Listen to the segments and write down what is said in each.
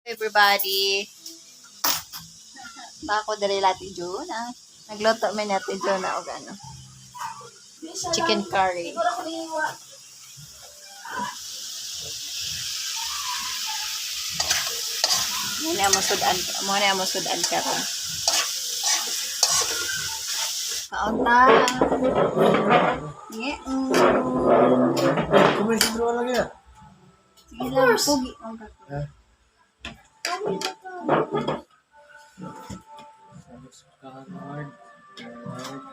Everybody. Bako diri Ate Juna. Nagluto mi ni Ate Juna og ano. Chicken curry. Mo na mo sudan karon. Kaon ta. Yeah. Kumain sa dalawa lagi ah. Sige lang, pugi. Ha? Lord. Lord.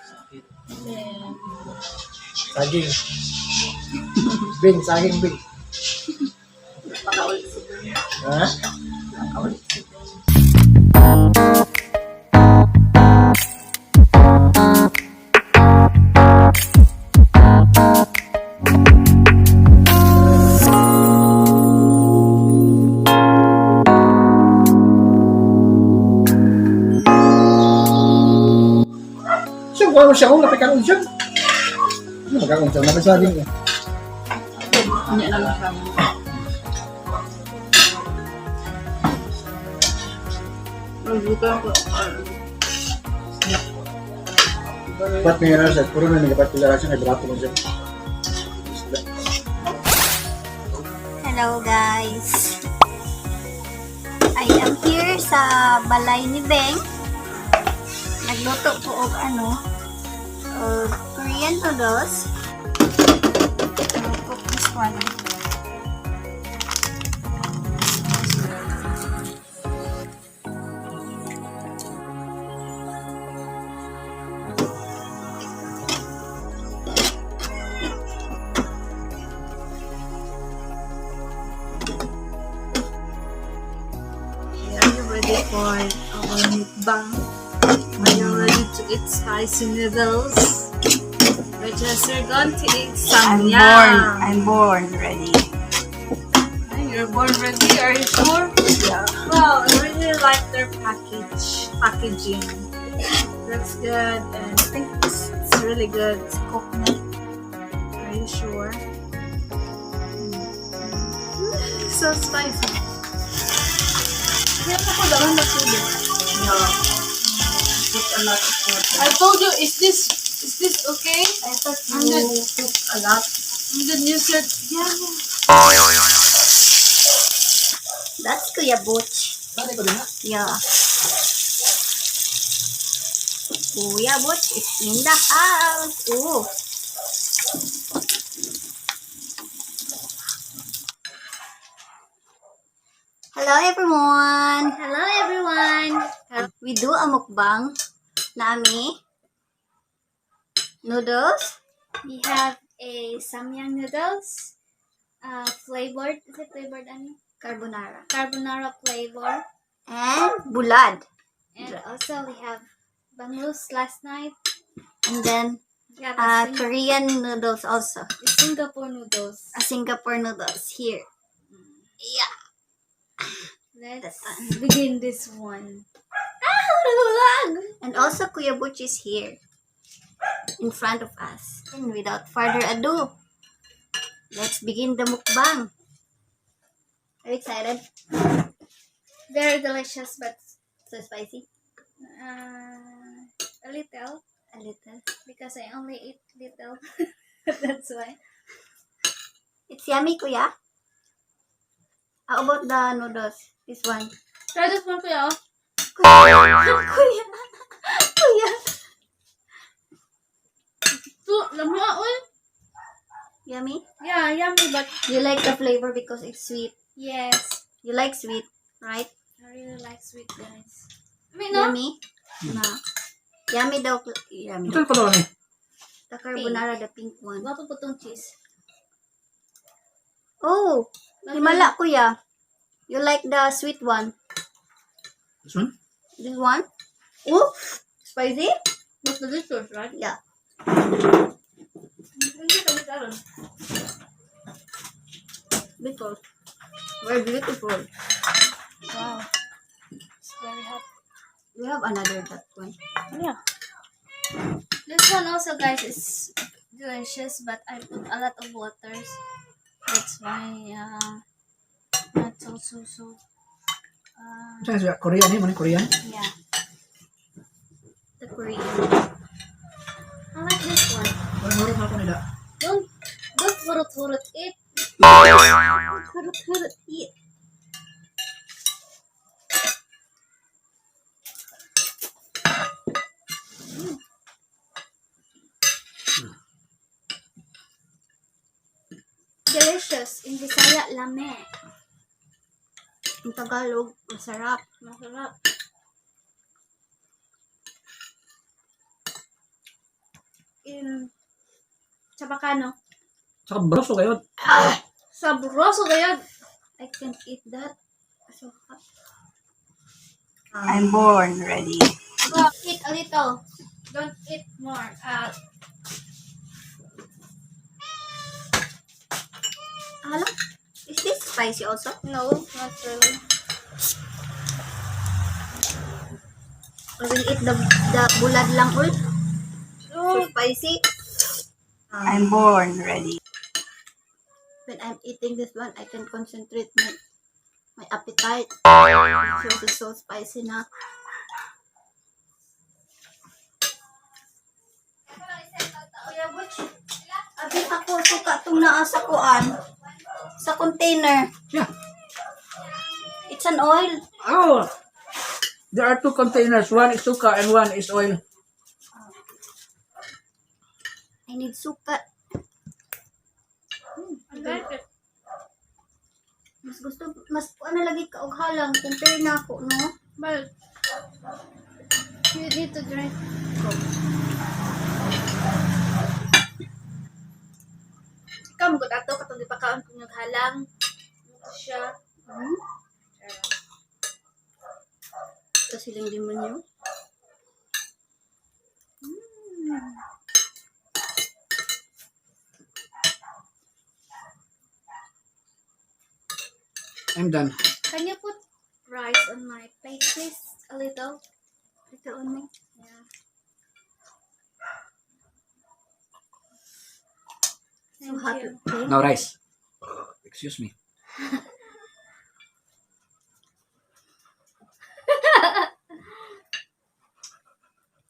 Sakit. Saging. Bing, saging, bing. Makaulit si Ben. Ha? Makaulit si Ben. Siya, kuha mo siya. Oh, lapit ka nun siya. Ano magkakaon siya? Napay saging eh. Ano na lang kami. Nagluto ako. Ba't may nga siya? Puro na nagapat pila siya. Nagbrato mo siya. Hello, guys. I am here sa balay ni Beng. Nagluto ko og ano, og Korean noodles. I will cook this one. Are you ready for our mukbang? Are you ready to eat spicy noodles? We're going to eat I'm samyang. born. I'm born ready. You're born ready? Are you sure? Yeah. Wow, I really like their packaging. That's good, and I think it's really good. it's coconut. Are you sure? So spicy. Kaya ako daw na tubig. Yeah. Put a lot of water. I told you, is this okay? I thought I'm you good. put a lot. And then you said, yeah. That's Kuya Butch. Bakit ko din ha? Yeah. Kuya Butch is in the house. Ooh. Hello, everyone. Hello, everyone! We do a mukbang. Nami. Noodles. We have a samyang noodles, flavored. Is it flavored, Ani? Carbonara. Carbonara flavor. And bulad. And also we have bangus last night. And then We have a Korean noodles also. Singapore noodles. A Singapore noodles here. Yeah. Let's begin this one. Ah, and also Kuya Butch is here in front of us. And without further ado, let's begin the mukbang. Are you excited? Very delicious, but So spicy? A little A little. because I only eat little. That's why. It's yummy, Kuya. How about the noodles? This one. Try this one, Kuya. Kuya! Kuya! Kuya! So, lamua, oy. Yummy? Yeah, yummy, but You like the flavor because it's sweet. Yes. You like sweet, right? I really like sweet, guys. I mean, no. Yummy? Na. Yummy daw. Yummy Ito daw. pa lang eh. The carbonara, the pink one. Gwapo po tong cheese. Oh, himala, Kuya. You like the sweet one. This one? This one? Oh, spicy? Mas delicious, right? Yeah. Hindi kami karon. Because we're beautiful. Wow. It's very hot. We have another that one. Yeah. This one also, guys, is delicious, but I put a lot of waters. That's why not so so so. Saan siya? Korean eh, muna Korean. Yeah. The Korean. I like this one. Parang hurot na ako nila. Don't hurut hurut it. Hurot hurot eat. Delicious. In Bisaya, lame. In Tagalog, masarap. Masarap. In Chabacano. Saka broso kayo. Sabroso kayo. I can't eat that. So hot. I'm born ready. Eat a little. Don't eat more. Hala? Is this spicy also? No, not really. I will eat the bulad lang ul. So spicy. I'm born ready. When I'm eating this one, I can concentrate my appetite. So it's so spicy na. Kuya Butch, abi ako suka tong naa sa kuan sa container. Yeah. It's an oil. Oh! There are two containers. One is suka and one is oil. I need suka. I like it. Mas gusto, mas kuan na lagi ka og halang compare na ako, no? But you need to drink. Ikaw mo ato katong gipakaon ko ng halang. Ito siya. Hmm? Ito silang demonyo. I'm done. Can you put rice on my plate, please? A little. Ito on me. Yeah. So Thank hot. you. Okay? Now rice. Excuse me.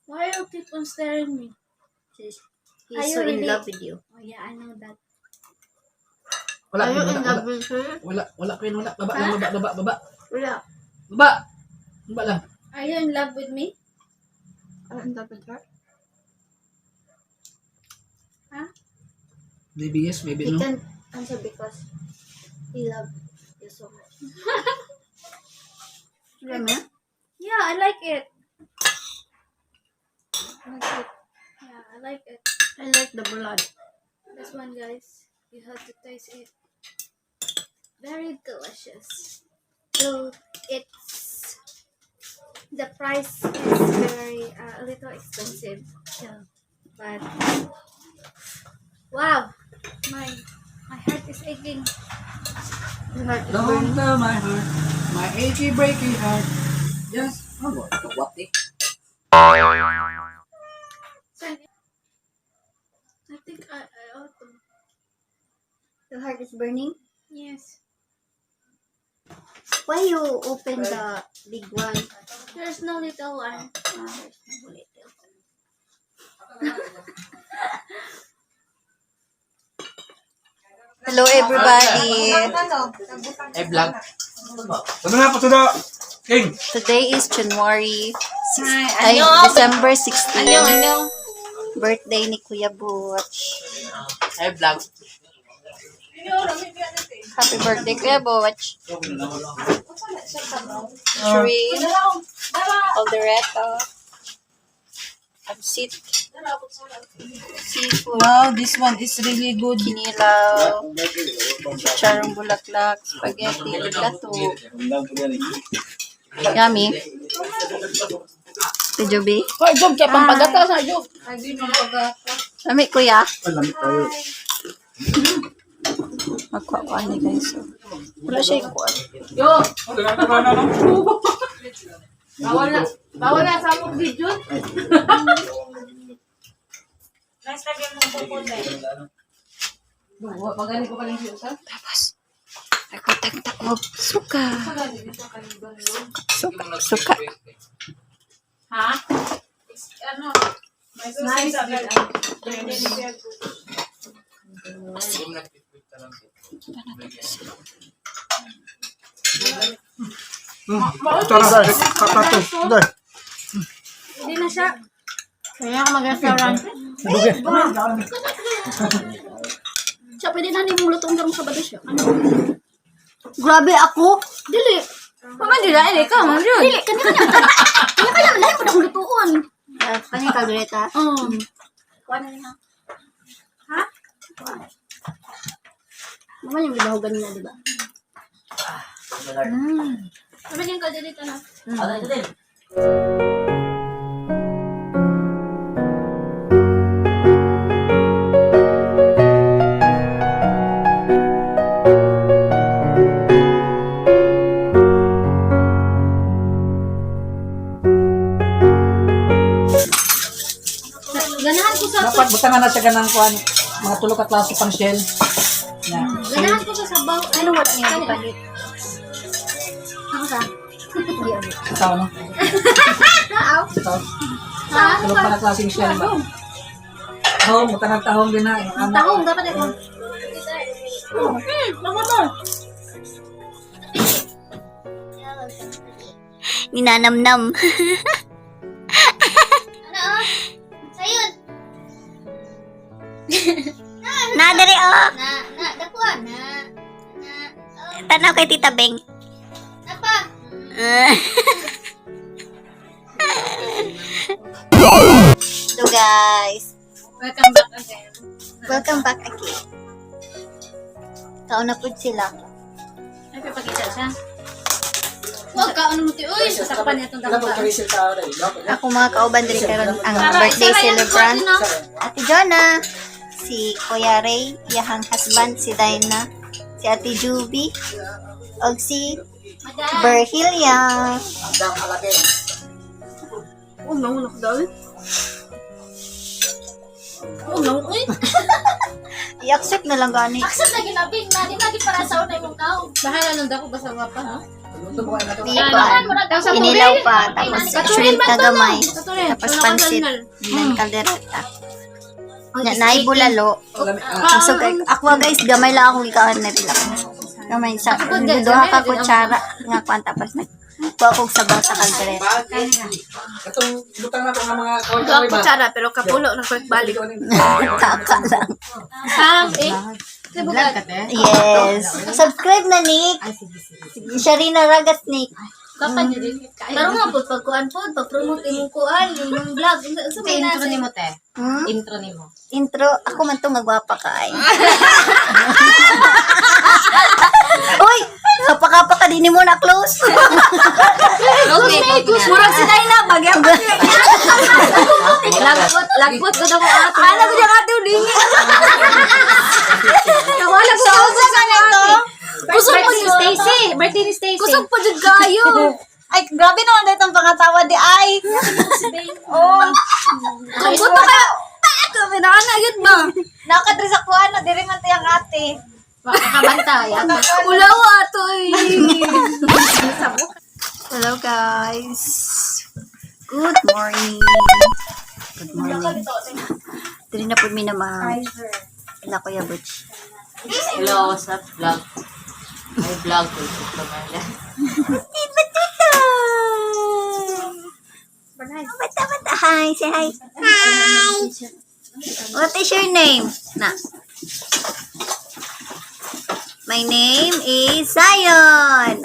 Why you keep on staring me? He's Are so you in really- love with you. Oh yeah, I know that. Wala, Are you wala, in wala, love with her? wala, wala, Queen, wala. Baba lang, baba, baba, baba. Wala. Baba! Baba lang. Are you in love with me? Are you in love with her? Huh? Maybe yes, maybe He no. can't answer because he loved you so much. Alam mo? Yeah, I like it. I like it. Yeah, I like it. I like the blood. This one, guys, you have to taste it. Very delicious. Though it's the price is very a little expensive. Yeah. But wow, my heart is aching. Your heart is Don't burning. tell my heart, my achy breaky heart. Yes. Oh, what? Eh? So, I think I ought to. Your heart is burning? Yes. Why you open the big one? There's no little one. Ah, there's no little one. Hello everybody. Hey, vlog. Ano na, patuda! King! Today is January 6, ay, December 16. Birthday ni Kuya Butch. Hey, vlog. Happy birthday, Kuya Butch. Shrimp, caldereta, pancit, seafood, Wow, this one is really good. kinilaw, chicharong bulaklak, spaghetti, gato. Yummy. Joby. Hoy, Job, kaya pampagata sa Job. Lami, kuya. Ay, lamit tayo. Magkuha ni guys. So, wala siya ikuha. Yo, Oh, bawal na. Bawal na sa among video. Magaling ko pa lang siya. Tapos, Nagkutagtak mo suka. Suka, suka, suka. Ha? Ano? Nice. Tara, katato. Dai. Hindi na siya. Kaya ako mag-restaurant. Dugi. Siya, pwede na nimong lutong karong Sabado siya. Ano? Grabe ako. Dili. Paman dila eh ka man jud. Dili, kanya kanya. Kanya kanya, lahi mo na akong lutuon. Kanya kaldereta. Oh. Kuha na niya. Ha? Naman yung gibahogan nila, di ba? Ano yung kaldereta na? Ganahan ko sa Dapat butangan na siya ganang kuan mga tulo ka klase pang shell. Na. Ganahan ko sa sabaw. Ano wala niya ipalit? Ako sa. Ikaw no. Ikaw. Ha? Tulo pa na klaseng shell ba. Tahong, butangan tahong din na. Ano? Tahong dapat ako. Mabuto. Ninanamnam. Ano? Ah? Sayod. Na, dali oh. Na, na, dakuan na. Na, oh, Tanaw kay Tita Beng. napa. So guys, Welcome back again. Welcome back again. Kaon na pud sila. Ay papakita siya. Huwag ka, ano mo ti? Uy, Sasakpan niya itong Alam mo dakpa. kay sila tao dai. Ako mga kauban diri karon ang birthday celebrant. Ate Jonah, si Kuya Ray, iyahang husband si Dinah, si Ate Juby, og si Berhilia. Andang alake. Oh, nauna ko daw. Oh, nauna ko. I-accept na lang gani. Accept na ginabing na, di lagi para sa unay mong tao. Bahala nung dako basta wapa ha. Luto mo kayo na to. May kuan. Inilaw pa, tapos shrimp na gamay, tapos pansit, then kaldereta. Na naay bulalo. So, ako guys, gamay lang akong ikaon na rin ako. Gamay sa duha ka kutsara nga kuan tapos nag kuha kog sabaw sa kaldereta. Katong butang na ko nga mga kaway-kaway ba. Kutsara pero kapulo na ko balik. Kaka lang. Sam eh. Yes. Subscribe na, Nick. Sharina Ragas, Nick. Kapan jud. Pero nga po, pagkuan po, pag-promote imong kuan, imong vlog. Unsa may Intro nimo te. Hmm? Intro nimo. Intro, ako man to nga gwapa ka ay. Uy! Kapakapa ka din mo na close. Okay, Murag si Dayna bagay. Lagpot, lagpot ko dako ato. Ana ko dyan ato lingi. Wala ko sa ka na to? Kusog po ni Stacy. Birthday ni Stacy. Kusog po jud kayo. Ay, grabe naman dito ang pangatawa di ay. Oh. Kumbuto kayo. Grabe na ana yun ba? Nakadri sa kuan na diri man tiyang ate. Makabantay. Ulaw ato eh. Hello guys. Good morning. Good morning. Diri na po mi na ma. Ila Kuya Butch. Hello, what's up vlog? May vlog ko sa Pamela. Tita Tita. Bata bata. Hi, say hi. Hi. What is your name? Na. My name is Zion.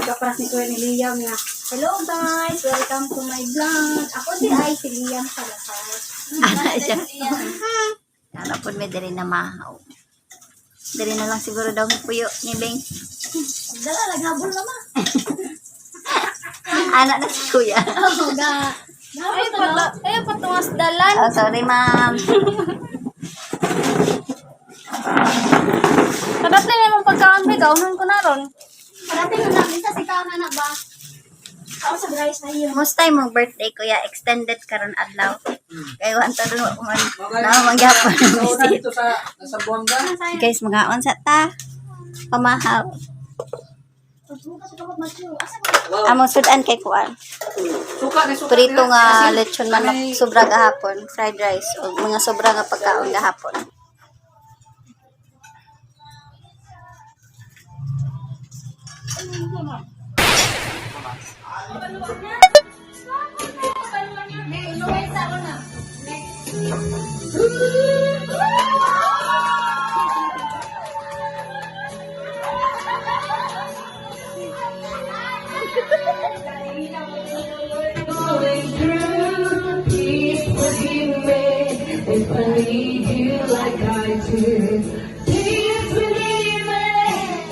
Kapras ni Kuya ni Liam nga. Hello guys, welcome to my vlog. Ako si Ay, si Liam Salazar. Ana siya. Ano po may diri na mahaw. Diri na lang siguro daw may puyo ni Beng. Dala, naghabol na ma. Ana na si Kuya. Oh, ga. Ay, pato, ay, patungas dalan. Oh, sorry ma'am. Kadat na yung pagkaon, may kaunon ko na ron. Parating na namin sa si Kaon anak ba? Ako sa rice na yun. Kumusta imong birthday kuya? Extended karon adlaw. Kay wan ta dun man na mangyapon Sa una visit. dito sa nasa Buanga. Guys, mga unsa ta? Pamahaw. Among sudan kay kuan. Suka na suka. Prito nga lechon manok sobra gahapon, fried rice o mga sobra nga pagkaon gahapon. Please forgive me if I leave you like I did. Please believe me,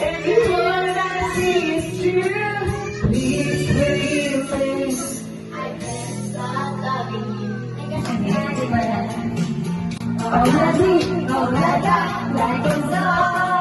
every word I say is true. Please believe me. I can't stop loving you. Oh, la di, oh, la da, like a song.